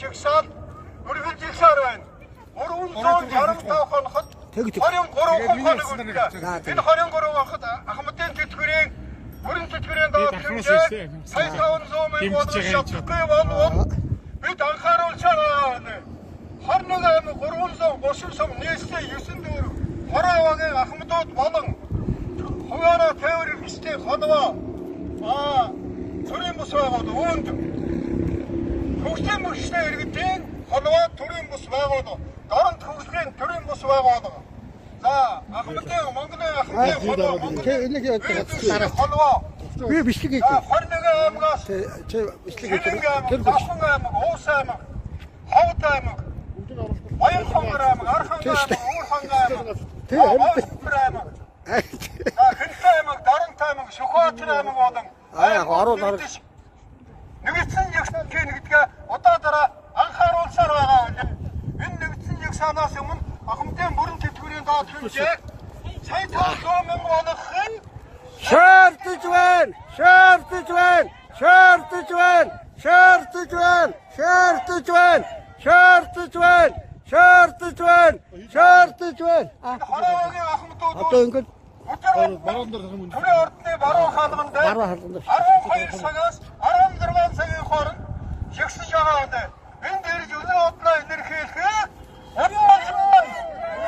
жагсаал үргэлжилсээр байна. 365 хоногт Тэг. 23 хоног үлдлээ. Энэ 23 хоногт Ахмадын тэтгэврийн бүрэн тэтгэврийн доод хэмжээ сая 500 мянга болгож чадахгүй бол бид анхааруулсаар байна. 21 аймаг 330 сум нийслэл 9 дүүрэг 20 аваагийн Ахмадууд болон хувиараа тээвэр хэрэгслийн холбоо төрийн бус байгууллага үүнд төгслийн мөрчтэй иргэдийн холбоо төрийн бус байгууллага, дорнот хөгжлийн төрийн бус байгууллага. За, Ахмадын Монголын Ахмадын холбоо, Монголын холбоо. Би бичлэг хийж. За, 21 аймагаас Чи бичлэг хийж. Ширэнг аймаг, Давхан аймаг, Уус аймаг, Ховд аймаг, Баян хонгор аймаг, Арханга аймаг, Уурханга аймаг, Тэ амьд. Ховд аймаг. За, Хэнтэй аймаг, Дарант аймаг, Сүхбаатар аймаг болон Аа, яг орол орол. Нэгдсэн жагсаал хийн гэдгээ удаа дараа анхааруулсаар байгаа үлээ. Энэ нэгдсэн жагсаанаас өмнө Ахмадын бүрэн тэтгэврийн доод хэмжээг сая 500 мянга болгохын Шаардж байна. Шаардж байна. Шаардж байна. Шаардж байна. Шаардж байна. Шаардж байна. Шаардж байна. Шаардж байна. Хороогийн Ахмадууд Одоо ингээд Төрийн ордны баруун хаалган дээр баруун хаалган дээр 12 цагаас 16 цагийн хооронд жигсэж байгаа үлээ. Энд ирж үнэн удлаа илэрхийлэхээр уриалж байна.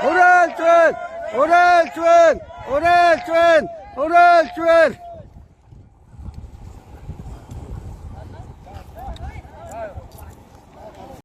Уриалж байна. Уриалж байна. Уриалж байна. Уриалж байна.